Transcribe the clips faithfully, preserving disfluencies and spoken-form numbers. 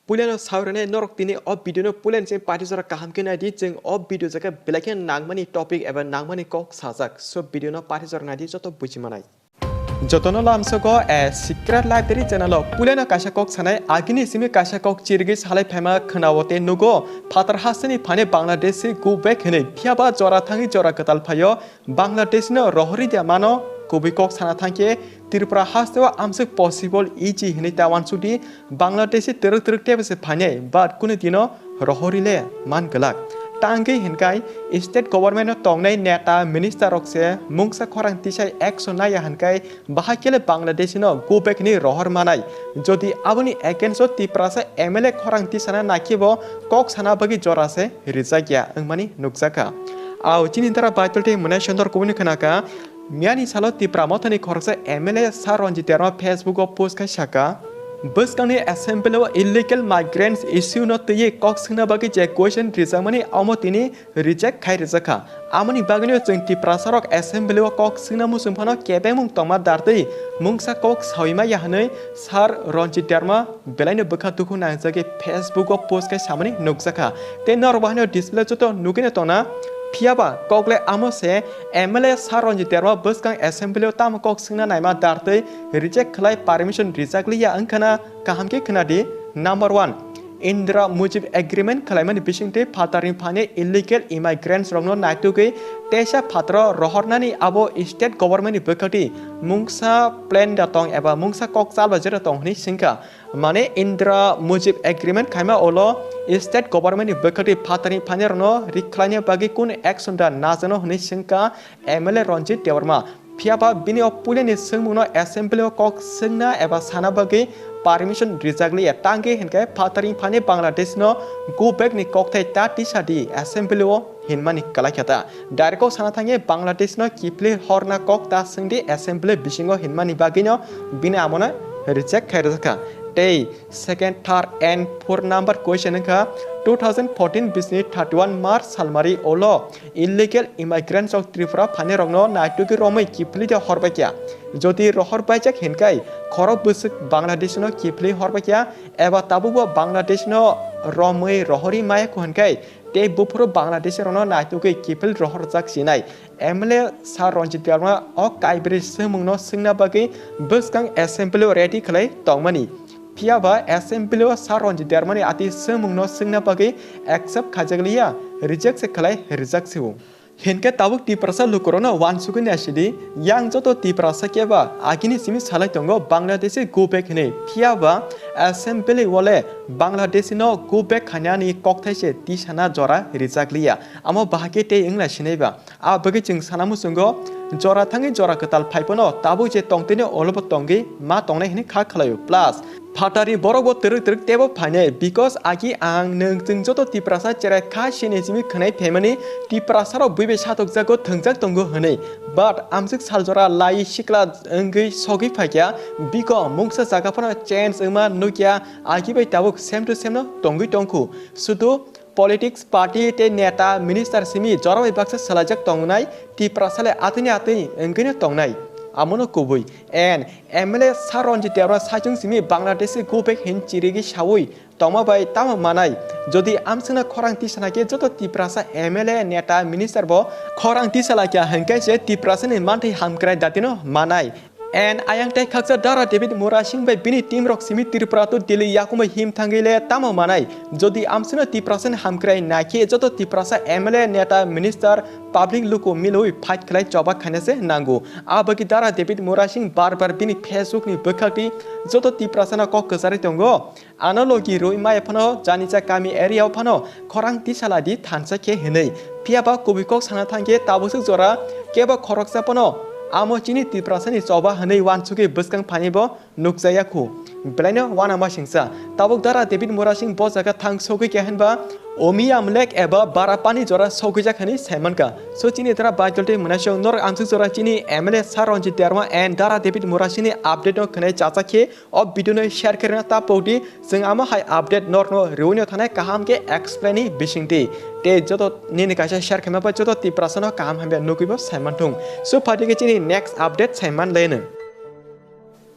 Puilano saurene norok tini o video no puilan se party jora kaham khe naidi, chwng o video jaga belai khe nangmani topic eba nangmani kok sajak. So video no party jora naidi joto buji manai. Jotono lamsogo a Secret Library channel o puilano kaisa kok sanai, agini simi kaisa kok chirigwi salai phaima khwnao tei nugo phatar hasteni phani Bangladeshi go back hinwi, phiyaba jora thangwi jora kwtal phaio. Bangladesh no rohorwi de mano, kubui kok sana thangkhe Tripura hasteo amswk possible easy hinwi ta wansukdi. Bangladeshi twrwk twrwk tebese phainai, but kunu dino rohorwi le man glak. Tangwi hinkai state government o tongnai neta minister rok se mungsa khorang tisai action naiya hinkai bahai kele Bangladeshi no go back hinwi rohor manai. Jodi aboni against o Tiprasa M L A khorang tisana naikhe bo kok sana bagwi jora se rijak ya wngmani nukjakha. Au chini dara Baitul tei mwnai sondor kubuni khwnaka. Miyani salo Tipra Mothani khoroksa M L A Sir Ranjit Debbarma Facebook o post khai saka, bwskangni assembly o illegal migrants issue no twiwi kok swngna bagwi je question rijakmani omo tini reject khai rijakha. Amoni bagwino chwng Tiprasa rok assembly o kok swngna muchung phano kebengmung tongma dartwi mungsa kok sawi maya hwnwi Sir Ranjit Debbarma belaino bwkha dukhu nangjagwi Facebook o post khai samani nukjakha. Tei norok bo haino display joto nugwino tongna. Phiyaba kokle amo se M L A Sir Ranjit Debbarma bwskang assembly o tamo kok swngna naima dartwi reject khlai permission rijak liya wngkhana kaham khe khwnadi. Number one, Indira Mujib agreement khlaimani bisingtwi phatarni phani illegal immigrants rokno naitugwi teisa phataro rohornani abo state government ni bwkhati mungsa plan da tong eba mungsa kok chalbaijak da tong hwnwi swngkha. Mane Indira Mujib agreement khaima ulo state government ni bwkhati phatarni phanirokno rikhlaina bagwi kunu action da najano hwnwi swngkha M L A Ranjit Debbarma. Phiyaba bini o puilani swngmungno assembly o kok swngna eba sana bagwi permission rijak liya, tangwi hinkhe phatarni phani Bangladesh no go back ni kokthai ta tisadi assembly o hinmani kwlai khe ta. Direct o sana thangwi Bangladesh no kiphilwi horna kok ta swngdi assembly bisingo hinmani bagwino bini amono reject khai rwjakha. Tei second, third and four number question wngkha two thousand fourteen bisni thirty-one March salmari ulo illegal immigrants rok Tripura phainai rokno naitugwi romwi kiphilwi de horbaikya. Jodi rohor baijak hinkai khorok bwswk Bangladesh no kiphilwi horbaikya eba tabukbo Bangladesh no romwi rohorwi maya kho hinkai tei buphuru Bangladesh rokno naitugwi kiphil rohorjak sinai. M L A Sir Ranjit Debbarma o kaibrwi swngmungno swngna bagwi bwskang assembly o ready khlai tongmani. Phiyaba assembly o Sir Ranjit Debbarmani ati swngmungno swngna bagwi accept khaijak liya, reject se khlai rijak se o. Hinkhe tabuk Tiprasa lukurokno wansugwi naisidi, yang joto Tiprasa keba agini simi salai tongo Bangladeshi go back hinwi, phiyaba assembly o le Bangladeshi no go back khainani kokthai se tisana jora rijak liya. Amo bahai khe tei wngla sinai ba? A bagwi chwng sana muchungo, jora thangwi jora kwtal phai phano tabuk je tongtwino olobo tongwi ma tongnai hwnwi kha khlaio. Plus, phatari borok bo twrwk twrwk tebo phainai, because agi ang nwng chwng joto Tiprasa cherai kha sini simi khwnai phaimani Tiprasa rok buibai satokjago thwngjak tongo hwnwi. But amswk sal jora lai sikla wngwi sogwi phaikya, biko mungsa jaga phano change wngma nukya, agi bai tabuk same to same no tongwi tongkhu. Sudu politics, party tei neta, minister simi jora bai baksa swlaijak tongnai, Tiprasa le atwini atwi wngwino tongnai. Amono kubui. And M L A Sir Ranjit Debbarma saichung simi Bangladeshi go back hin chirigwi saui tongma bai tamo manai? Jodi amswkno khorang tisana khe joto Tiprasa M L A, neta, minister bo khorang tisala kya hinkhe se Tiprasa ni manthai hamkrai datino manai. And ayang tei khaksa Dara David Murasing bai bini team rok simi Tripura to Delhi yakumai him thangwi le tamo manai? Jodi amswkno Tiprasa ni hamkrai naikhe joto Tiprasa M L A, neta, minister, public luku milwi fight khlai choba khaina se nango. A bagwi Dara David Murasing bar bar bini Facebook ni bwkhakti joto Tiprasa no kok kwcharwi tongo. Ano logi rwi maya phano janisa kami area o phano khorang tisaladi thansa khe hinwi. Phiyaba kubui kok sana thangkhe tabuk swk jora kebo khoroksa phano amo chini Tiprasani choba hinwi wansugwi bwskang phaini bo nukjaya khu. Belaino wanama singsa. Tabuk Dara David Murasing bo jaga thang sogwi khe hinba Omiyam Lake eba Barapani jora sogwijak hinwi saimankha. So chini Dara Baitul tei Murasing norok amsuk jora chini M L A Sir Ranjit Debbarma and Dara David Murasingni update no khwnai chachak khe o video no share khe rwna ta pokdi, chwng amo hai update norno rwino thanai kaham khe explain ni bisingtwi. Tei joto nini kaisa share khaima bai joto Tiprasa no kaham hamya nugwi bo saimanthung. So phaidi khe chini next update saiman laino.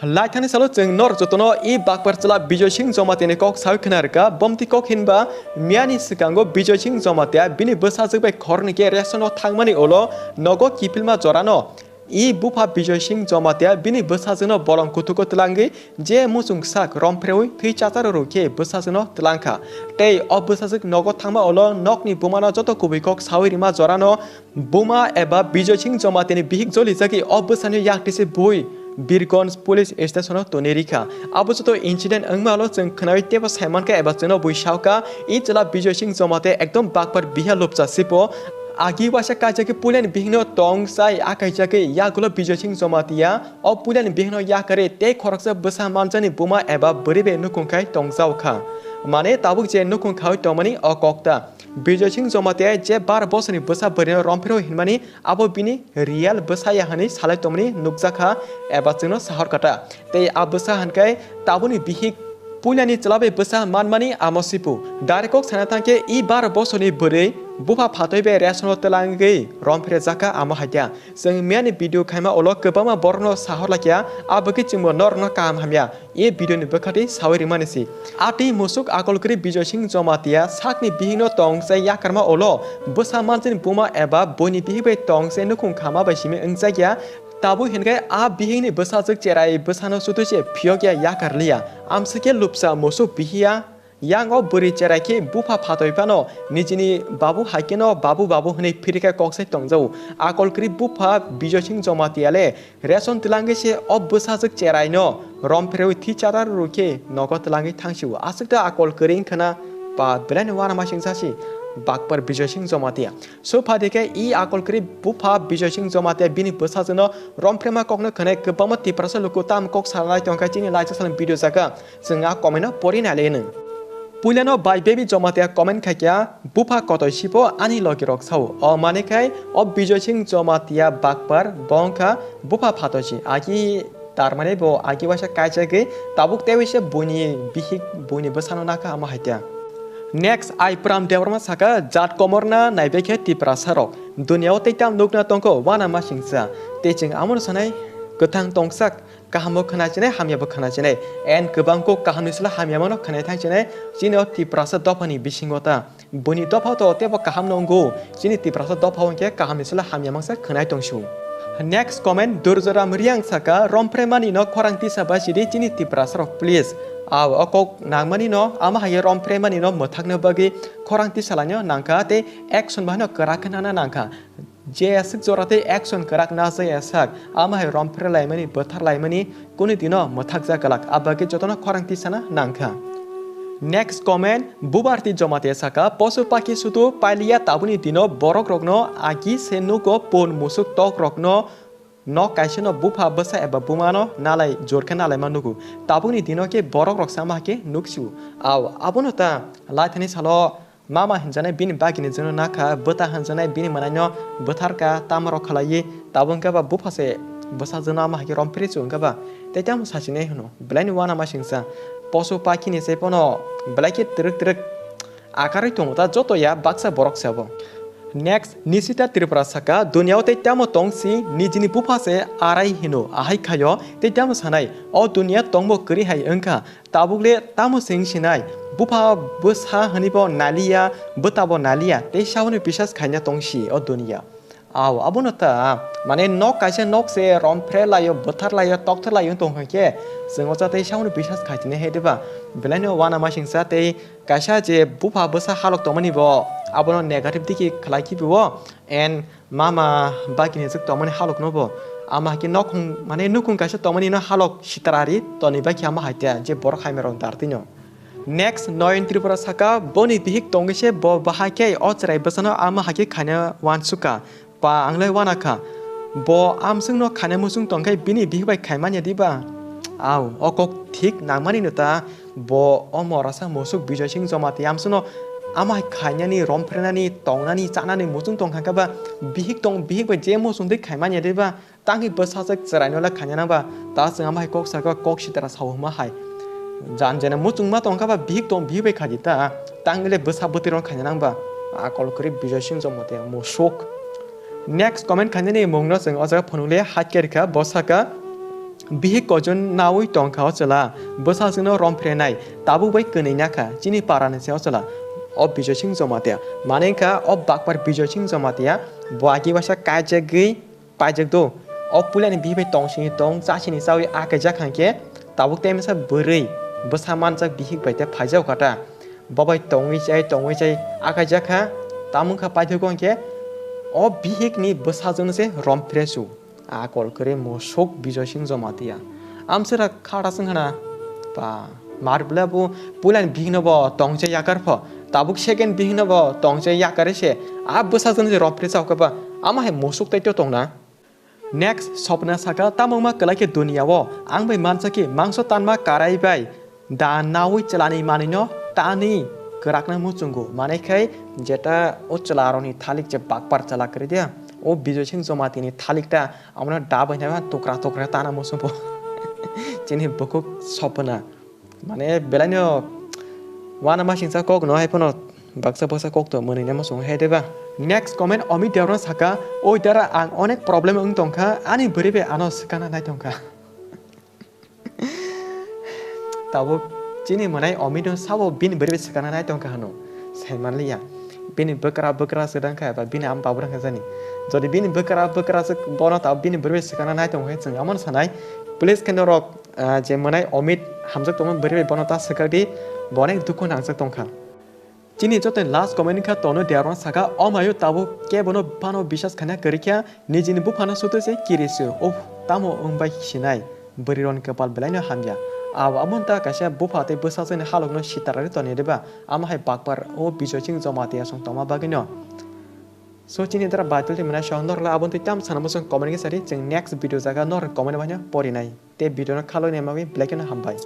Laithani salo chwng norok jotono i bakpar chwla Bijoy Singh Jamatia ni kok sawi khna rwkha. Bomti kok hinba miyani swkango Bijoy Singh Jamatia bini bwsajwk bai khoroknwi khe ration o thangmani ulo nogo kiphilma jorano i bupha Bijoy Singh Jamatia bini bwsajwkno bolong kutugo twlangwi je muchung sak romphrewi thwi chacharo rw khe bwsajwkno twlangkha. Tei o bwsajwk nogo thangma ulo nokni bumano joto kubui kok sawi rima jorano buma eba Bijoy Singh Jamatia ni bihik jolijagwi o bwsani yaktise bui Birgonj Police Station o toni rikha. Abo joto incident wngma ulo chwng khnawi teibo saimankha eba chwngno bui saokha, i chwla Bijoy Singh Jamatia ekdom bakpar biha lupcha sipo. Agi waisa kaijagwi puilani bihikno tong chai a kaijagwi yagulo Bijoy Singh Jamatia o puilani bihikno yakarwi tei khoroksa bwsa manjani buma eba bwrwi bai nukhung khai tongjaokha. Mane tabuk je nukhung khawi tongmani o kokta. Bijoy Singh Jamatia je bar bosorni bwsa bwrwino romphiro hinmani abo bini real bwsa ya hwnwi salai tongmani nukjakha eba chwngno sahor kata. Tei a bwsa hwnkhai tabukni bihik puilani chwla bai bwsa manmani amo sipu. Direct kok sana thangkhe i bar bosorni bwrwi bupha phatoi bai ration o twlangwi romphire jakha amo haikha. Chwng miyani video khaima ulo kwbangma borokno sahor laikha, abokhe chwngbo norokno kaham hamya. E video ni bwkha tei sawi rimani si. A tei musuk akol kwrwi Bijoy Singh Jamatia sakni bihikno tong chai yakarma ulo bwsa manjani buma eba buini bihik bai tong chai nukhung khama bai simi wngjakya. Tabuk hinkhai a bihikni bwsajwk cherai bwsano chutu se phiyokya yakarliya. Amsike lupsa musuk bihiya. Yang o bwrwi cherai khe bupha phatoi phano nijini babu hai kheno babu babu hwnwi phirikha kok sai tongjago. Akol kwrwi bupha Bijoy Singh Jamatia le ration twlangwi se o bwsajwk cherai no romphrewi thwi chadar rw khe nogo twlangwi thangsio. Aswk ta akol kwrwi wngkha na pa belai no uanamasingcha si bakpar Bijoy Singh Jamatia. Sopha de khe i akol kwrwi bupha Bijoy Singh Jamatia bini bwsajwk no romphreima kok no khwnai kwbangma Tiprasa luku tam kok salai tongkha chini laisa salni video jaga. Chwng a comment no pori nai le nwng. Puilano bai Baby Jamatia comment khaikha, bupha kotoi sipo ani logi rok sao. O mane khai o Bijoy Singh Jamatia bakpar bo wngkha bupha phatoi si. Agi tarmane bo agi waisa kaijagwi tabuk tei waisa buini bihik buini bwsano nakha amo haikha. Next, Aipram Debbarma saka, jat komorna naibai khe Tiprasa rok. Duniao tei tam nukna tongkho uanamasingcha. Tei chwng amono sanai kwthang tongsak. Kaham bo khna chinai, hamya bo khna chinai. And kwbang kok kaham ni sala hamya mano khna thang chinai. Chini o Tiprasa dopha ni bisingo ta. Boni dopha to tebo kaham no wngo. Chini Tiprasa dopha hwnkhe kaham ni sala hamya mangsa khna tong su. Next comment, Durjoram Riang saka, romphre mani no khorang tisa ba sidi chini Tiprasa rok please. Aw, o kok nang mani no, ama hai romphre mani no mwthak no bagwi khorang tisa laino nangkha tei action bahai no kwrak khe nana nangkha. Je aswk jora tei action kwrak na jai asak, ama hai romphre laimani, bwthar laimani, kunu dino mwthakjak glak, abagwi jotono khorang tisana nangkha. Next comment, Bubarti Jamatia saka, posu pakhi sudu pailiya tabuni dino borok rokno agi se nugo pun musuk tok rokno nok kaisa no bupha bwsa eba buma no nalai jor khe nalaima nugo. Tabukni dino khe borok rok sama khe nuksiu. Aw, abono ta laithani salo Mama hinjanai bini bagini jwngno nakha, bwta hinjanai bini mwnaino bwtharkha, tamo rok khlaiwi, tabuk hwnkhe ba bupha se bwsajwkno ama hai khe romphri chu hwnkhe ba, tei tamo sachinai hwno, belaini uanamasingcha, posu pakhini se pono belai khe twrwk twrwk akarwi tongo ta joto ya baksa borok se abo. Next, Nishita Tripura saka, duniao tei tamo tong si, nijini bupha se arai hino, ahai khaio, tei tamo sanai, o dunia tongbo kwrwi hai wngkha, Tabuk le tamo se wng sinai? Bupha bwsa hwnwi bo naliya, bwta bo naliya, tei saboni bisas khaina tong si o duniya. Aw, abono ta, mane nok kaisa nok se romphre laio, bwthar laio, tokthar laio wng tong kha khe, chwng o cha tei saboni bisas khai tini hai diba? Belaino uanamasingcha tei kaisa je bupha bwsa halok tongmani bo abono negative digi khlai khibi o, and Mama bagini aswk tongmani halok no bo. Ama hai khe nokhung, mane nukhung kaisa tongmani no halok sitra ri toni bai khe ama hai ta je borok hai merok dar twi no. Next, Noyon Tripura saka, boni bihik tongwi se bo bahai khe o chwrai bwsano ama hai khe khaina uansukha. Pa ang lai uana kha. Bo amswk no khaina muchung tong khe bini bihik bai khai manya di ba? Aw, o kok thik nangmani no ta. Bo o morasa musuk Bijoy Singh Jamatia amswkno ama hai khainani, romphrennani, tongnani, chanani muchung tong kha khe ba bihik tong, bihik bai je muchung twi khaimanya de ba, tangwi bwsajwk chwraino le khaina nang ba, ta chwng ama hai kok sakha, kok sitra sao hwnma hai. Jan jena muchungma tong kha ba bihik tong, bihik bai khaidi ta, tangwi le bwsa bwtwi rok khaina nang ba, akol kwrwi Bijoy Singh Jamatia musuk. Next comment khainani mungno chwng o jaga phunuk le hakhe rikha, bo sakha, Bihik kojon naui tongkha o chwla, bwsajwkno romphrenai, tabuk bai kwnwi nakha chini parani se o chwla. O Bijoy Singh Jamatia, mane wngkha o bakpar Bijoy Singh Jamatia, bo agi waisa kaijagwi paijak do. O puilani bihik bai tongsini tong, chasini chaui akaijak hwnkhe, tabuk temsa bwrwi bwsa manjak bihik bai te phaijak kha ta. Bo bai tongwi chai, tongwi chai akaijak kha, tamo wngkha paithago hwnkhe, o bihikni bwsajwkno se romphresu. A kol kwrwi musuk Bijoy Singh Jamatia. Amswra khata swng hana, ba, mar bwle bo puilani bihikno bo tongchai yakar pho, tabuk second bihikno bo tongchai yakar se, a bwsajwkno je rophre chao khe ba, ama hai musuk tai to tongna. Next, Sopna saka, tamo wngma kwlai khe duniya o, ang bai mansa khe mangso tanma karai bai da naui chwlani manwino tani kwrakna muchungo, manai khai jeta o chwlarokni thalik je bakpar chwla kwrwi de, o Bijoy Singh Jamatia ni thalik ta, Amo no da bai nai tukra tukra tana muchung bo. Chini bukhuk Sopna. Mane belai no wana masingcha kok no hai phano baksa baksa kok to mwnwi nai muchung hai de ba. Next comment Amit Deora saka, "Oi dara ang onek problem wng tongkha, ani bwrwi bai ano swkana nai tongkha." Tabuk chini mwnai Amit no sabo bini bwrwi bai swkana nai tongkha hwno. Sai manliya. Bini bwkra bwkra se dang kha ba bini am babu dang kha jani. Jodi bini bwkra bwkra se bono ta bini bwrwi swkana nai tong khe chwng amon sanai. Please khe norok, ah, je mwnai Amit hamjak tongma bwrwi bai bono ta swkak di, bo onek dukhu nangjak tong kha. Chini joto last comment kha Tonu Deorma saka, "O mayo tabuk kebono bano bisas khana kwrwi kha, nijini buphano sutwi se kiri se, uff, tamo wng bai sinai." Bwrwi roni kwpal belai no hamya. Abo amo ta kaisa bupha tei bwsajwkni halok no sitarari toni de ba. Amo hai bakpar o Bijoy Singh Jamatia song tongma bagwi no. So chini dara Bible tei mwnai song norok le abo tei tam sana muchung comment khe sari chwng next video jaga norok comment bai no porinai. Tei video no khaloi nai magwi belai kheno hambai.